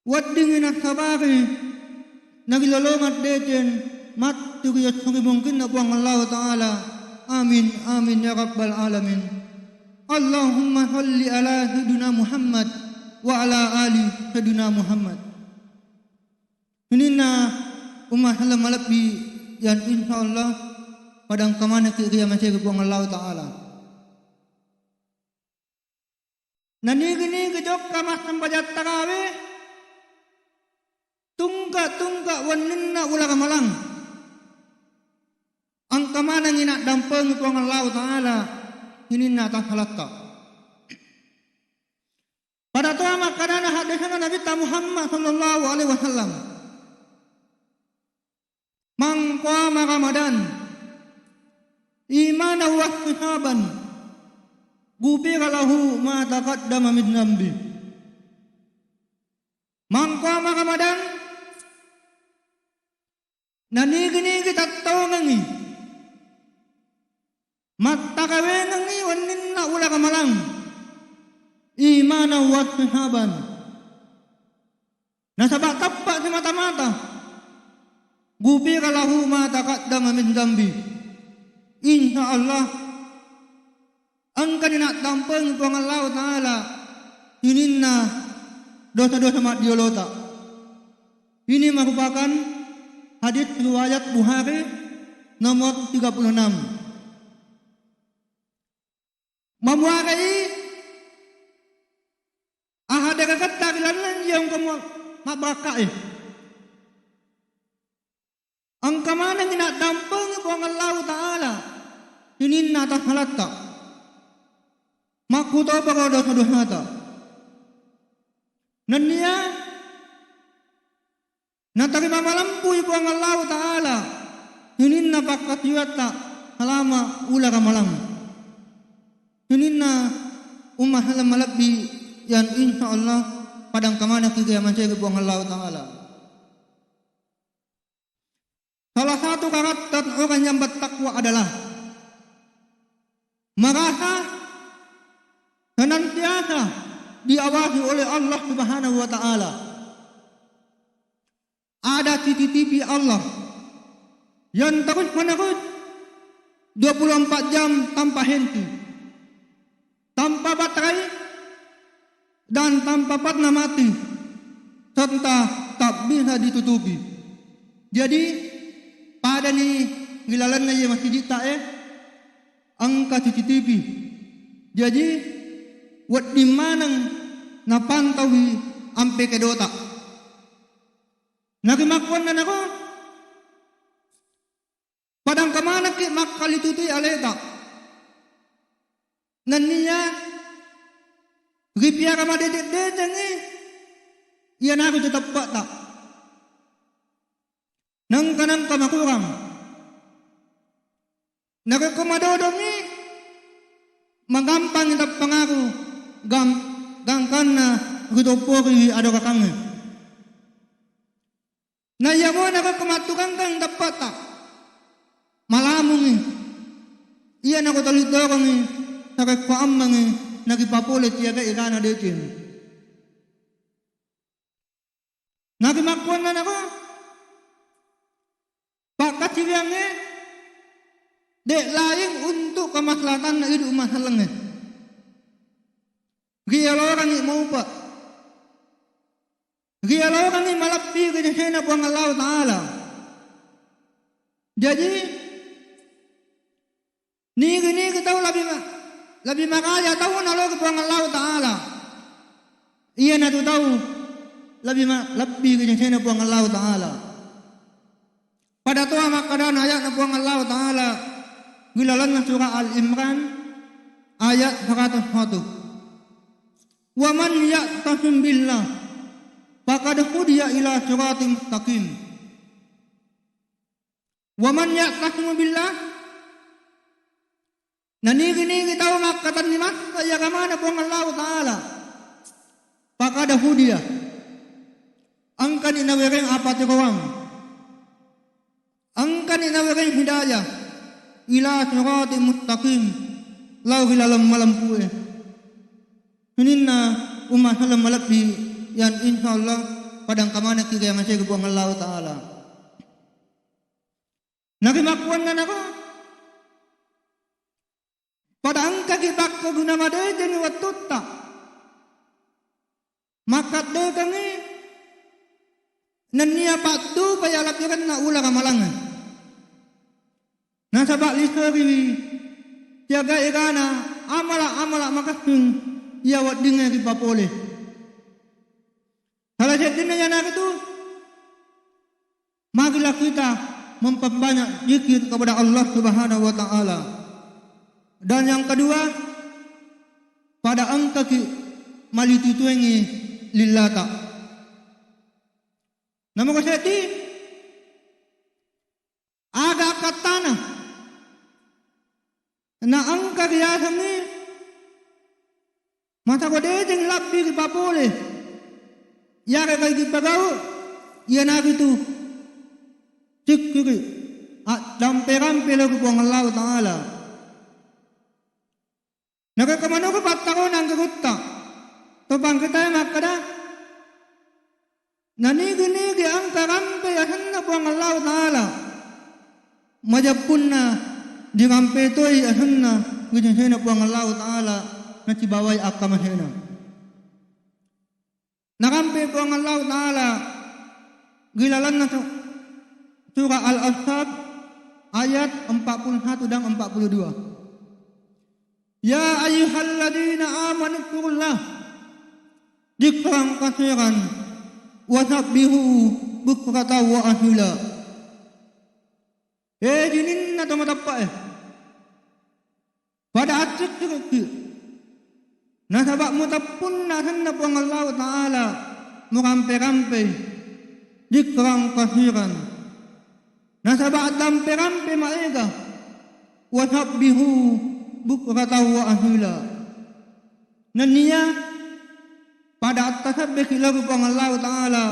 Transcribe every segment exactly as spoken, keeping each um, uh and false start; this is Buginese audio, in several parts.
Weddingngi nassabari, narilolongeng deceng, mattu ri esso ri mungkinna Puang Allahu Ta'ala. Amin, amin, ya Rabbal Alamin. Allahumma salli ala Sayyidina Muhammad wa ala ali Sayyidina Muhammad. Sininna umma selleng malebbi yang insya Allah pada engka manekki ri amaséri Puang Allahu Ta'ala. Nanigi-nigi jokka massempajang tarawe, tungka-tungka wenninna uleng ramalang. Engka manengngi naddampengi Puang Allahu Ta'ala sininna tassalatta. Pada toha makkedana haddesanna Nabitta Muhammad sallallahu alaihi wasallam, "Man qama Ramadan imanan wa ihtisaban, ghufira lahu ma taqaddama min dzanbi." Man qama Ramadan, nanigi-nigi tattongengngi, mattarawengengngi wenninna uleng ramalang, imanan wa ihtisaban, nasaba teppa simata-mata, ghufira lahu ma taqaddama min dzanbi. Insya Allah, engkani naddampengi Puang Allahu Ta'ala sininna dosa-dosa maddiolota. Ini merupakan hadis riwayat Bukhari nomor tiga puluh enam. Mamuarai aha deregetta ri lalenna iya engka mu-, mabbarakkae. Engka manengngi naddampengi Puang Allahu Ta'ala sininna tassalatta, makkutoparo dosa-dosata. Nennia natarima malempui Puang Allahu Ta'ala sininna pakkasiwiatta selama uleng ramalang. Sininna umma selleng malebbi yang insya Allah pada engka manekki ri amaséri Puang Allahu Ta'ala. Salah satu karakter orang yang bertakwa adalah merasa senantiasa diawasi oleh Allah Subhanahu wa Ta'ala. Ada C C T V Allah yang terus-menerus dua puluh empat jam tanpa henti, tanpa baterai, dan tanpa pernah mati, serta tak bisa ditutupi. Jadi, padani ri lalenna iye masigitta e, engka C C T V. Jadi, wedding maneng napantaui ampe kedota. Narimakkuannanaro, pada engka manekki makkalitutui aleta. Nennia ripiara madeceng-decengngi iyanaro tu teppe'ta. Nengka-nengka makurang. Narekko madodongngi, magampangngi tappangaru gam-, gangkanna ritopporiwi adorakangnge. Naiyamuwa narekko mattukangkang teppe'ta, malamungngi. Iyanaro toli dorongngi, narekko ammengngi, naripapole tiaga egana deceng. Narimakkuannanaro, pakkaciriangnge de' laing untuk kemaslahatanna idup masellengnge. Riolorangngi maupa. Riolorangngi malebbi ri sesena Puang Allahu Ta'ala. Jaji, nigi-nigi tau lebbi ma-, lebbi makaya tau nalo ri Puang Allahu Ta'ala, iyanatu tau lebbi ma-, lebbi ri sesena Puang Allahu Ta'ala. Pada toha makkedana ayatna Puang Allahu Ta'ala ri lalenna surah Al Imran ayat seratus satu. "Wa man ya'tasim billah faqad hudiya ila siratim mustaqim." "Wa man ya'tasim billah," nanigi-nigi tau makkatenni massa iya agamana Puang Allahu Ta'ala, faqad hudiya, engkani nawereng apatiroang. Engkani nawereng hidayah ila siratim mustaqim, lao ri laleng malempue. Sininna umma selleng malebbi yang insya Allah Pada engka manekki riamasei ri Puang Allahu Ta'ala. Narimakkuannanaro, pada engkaki pakkeguna madecengi wettutta. Makkaddekengngi nennia paddupai alabbirenna uleng ramalangnge. Nasaba liseriwi siaga egana amala-amala makessing iya weddingnge ripapole. Sala seddinna iyanaritu, marilah kita memperbanyak zikir kepada Allah Subhanahu wa Ta'ala. Dan yang kedua, pada engkaki malitutuengi lillata. Nomoro seddi, aga akkattana na engka riasengngi masako deceng labbi ripapole, iyarega ripagau, iyanaritu sikkiri, addampe-rampe lao ri Puang Allahu Ta'ala. Narekko manoko pattarona anggurutta, to pangkitae makkeda, nanigi-nigi engka rampe asenna Puang Allahu Ta'ala, majeppunna dirampe toi asenna ri sesena Puang Allahu Ta'ala, nasibawai akkamasena. Narampe Puang Allahu Ta'ala ri lalenna su-, surah Al-Ahzab ayat empat puluh satu dan empat puluh dua. Ya ayyuhalladzina amanu dzkurullah dzikran katsiran wasabbihu bukratan wa asila. He jininna to mateppa'e, pada assikkirikki, nasaba muteppunna asenna Puang Allahu Ta'ala murampe-rampei, dzikran katsiran, nasaba addampe-rampe maega, wasabbihu bukratan wa asila. Nennia pada attasabbeki lao ri Puang Allahu Ta'ala,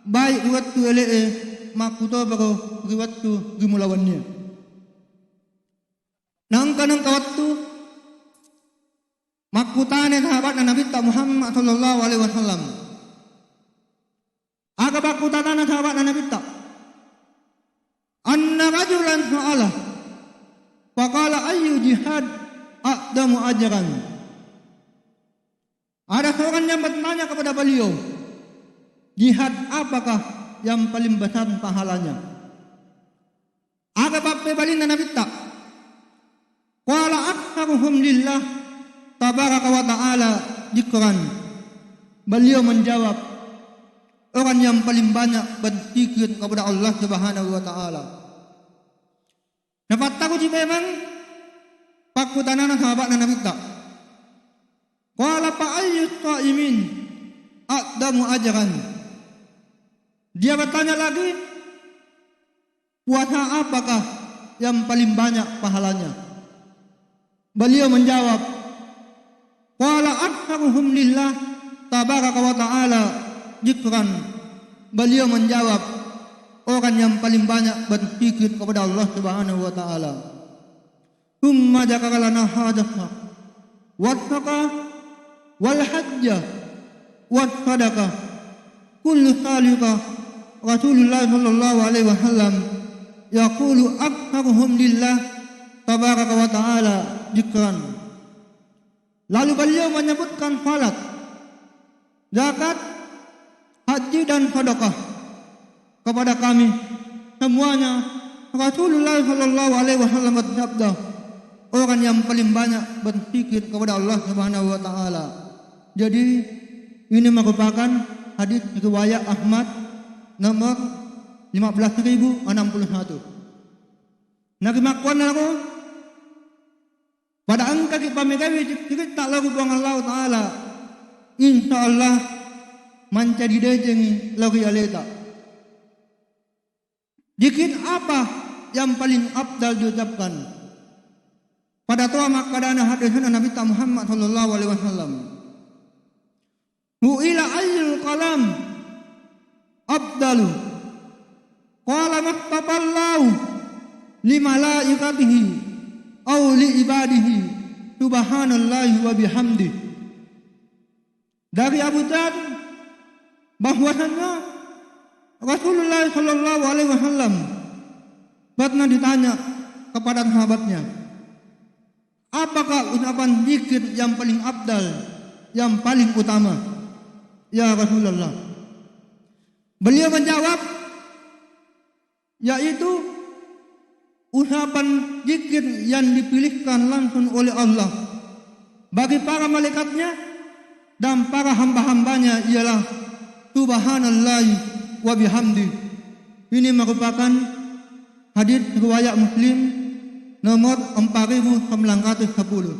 baik ri wettu ele'e makkutoparo ri wettu rimula wennie. Naengka-nengka wettu makkutana sahabatna Nabitta Muhammad sallallahu alaihi wasallam. Aga pakkutanana sahabatna Nabitta? Anna rajulan sa'ala, faqala, "Ayyu jihad a'damu ajran?" Ada seorang yang bertanya kepada beliau, "Jihad apakah yang paling besar pahalanya?" Aga pappebalinna Nabitta? Qala, "Aktsaruhum lillah tabaraka wa ta'ala dzikran." Beliau menjawab, "Orang yang paling banyak berzikir kepada Allah Subhanahu wa Ta'ala." Napattakuji memang pakkutanana sahabatna Nabitta. Qala, "Fa ayyus shaimin a'damu ajran?" Dia bertanya lagi, "Puasa apakah yang paling banyak pahalanya?" Beliau menjawab, "Qala aktsaruhum lillah tabaraka wa ta'ala dzikran." Beliau menjawab, "Orang yang paling banyak berzikir kepada Allah Subhanahu wa Ta'ala." Tsumma dzakara lana hadzal wassaqa wal hajja was sadaqah. Kullu dzalika Rasulullah sallallahu alaihi wasallam yaqulu aktsaruhum lillah tabaraka wa ta'ala dzikran. Lalu beliau menyebutkan salat, zakat, haji dan sedekah kepada kami semuanya. Rasulullah sallallahu alaihi wasallam bersabda, "Orang yang paling banyak berzikir kepada Allah Subhanahu wa Ta'ala." Jadi, ini merupakan hadis riwayat Ahmad nomor lima belas ribu enam puluh satu. Narimakkuannaro, pada engkaki pamegaiwi cikkiritta lao ri Puang Allahu Ta'ala, insya Allah mancaji decengi lao ri aleta. Dzikir apa yang paling afdal diucapkan? Pada toa makkadana hadisna Nabitta Muhammad sallallahu alaihi wasallam. Su'ila ayyul kalam afdalu. Qala mastafallahu li malaikatihi au li ibadihi subhanallahi wa bihamdih. Dari Abu Dzar, bahwasanya Rasulullah sallallahu alaihi wasallam pernah ditanya kepada sahabatnya, "Apakah ucapan zikir yang paling afdal, yang paling utama, ya Rasulullah?" Beliau menjawab, yaitu ucapan zikir yang dipilihkan langsung oleh Allah bagi para malaikatnya dan para hamba-hambanya ialah "Subhanallahi wa bihamdi." Ini merupakan hadis riwayat Muslim nomor empat ribu sembilan ratus sepuluh.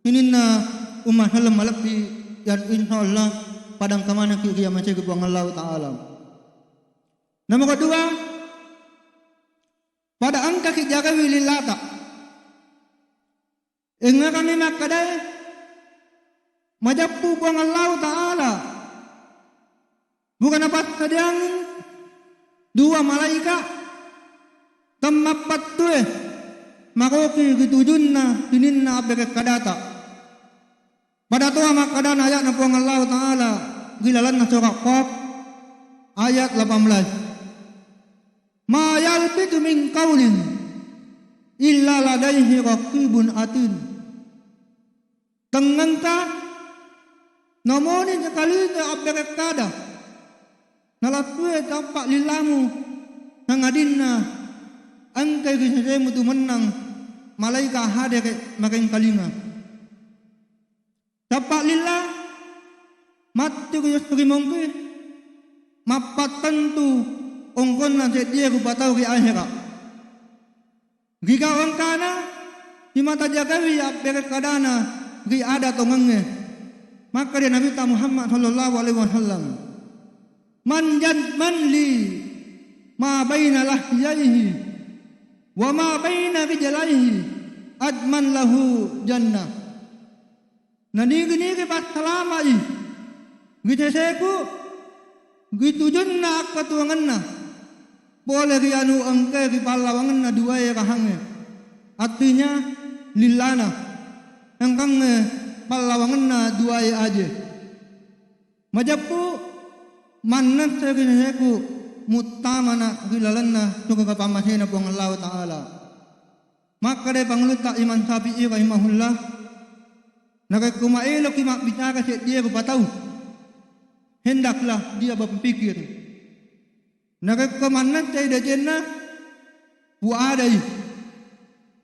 Ininna umma selleng malebbi yang insyaallah padang kamanaki ri amaséki Puang Allah Ta'ala. Nomor kedua, pada engkaki jagawi lillata. Engngerani makkedaé, majeppu Puang Allahu Ta'ala pura napassadiang dua malaika temmappattue maroki ri tujunna sininna abberekkadata. Pada toa makkadana aya'na Puang Allahu Ta'ala ri lalenna surah Qaf ayat delapan belas. "Ma yalfizu min qaulin illa ladaihi raqibun atid." Tengngengka namoni nakalinga abberekkada, nalattue tappa lillamu, sangadinna engkai ri sesemu tu mennang malaika hadere maréngkalinga. Tappa lilla, matti ri mongki, mappattentu ongkonna seddie rupa tau ri ahera. Ri gau engkana, simata jagawi abberekkadana ri ada tongengnge. Makkeda Nabitta Muhammad sallallahu alaihi wasallam, "Man jan-, man li ma baina lahyaihi wa ma baina rijlaihi adman lahu jannah." Nanigi-nigi passalama'i ri seseku, ri tujunna akkatuangenna, pole ri anu engkae ri pallawangenna duae rahangnge, artinya lillana, engkangnge pallawangenna duae aje. Majeppu mannessa ri seseku muttamana ri lalenna suruga pammasena Puang Allahu Ta'ala. Makkeda pangulutta Imam Syafi'i rahimahullah, narekko maeloki mabbicara seddie rupa tau, hendaklah dia berpikir. Narekko mannessai decenna, puadai.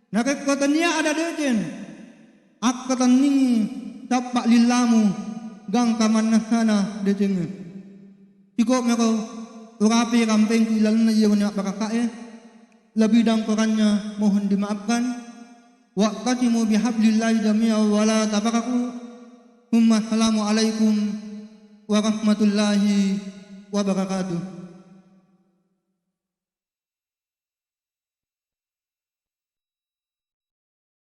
Narekko tania ada deceng, akkatenningi tappa lillamu gangka mannessana decengnge. Cukupmero urapi rampengku ilalenna iya wenni mabbarakkae. Lebih dan kurangnya mohon dimaafkan. Wa'tasimu bihablillahi jami'an wa la tafarraqu. Tsumma assalamu alaikum warahmatullahi wabarakatuh.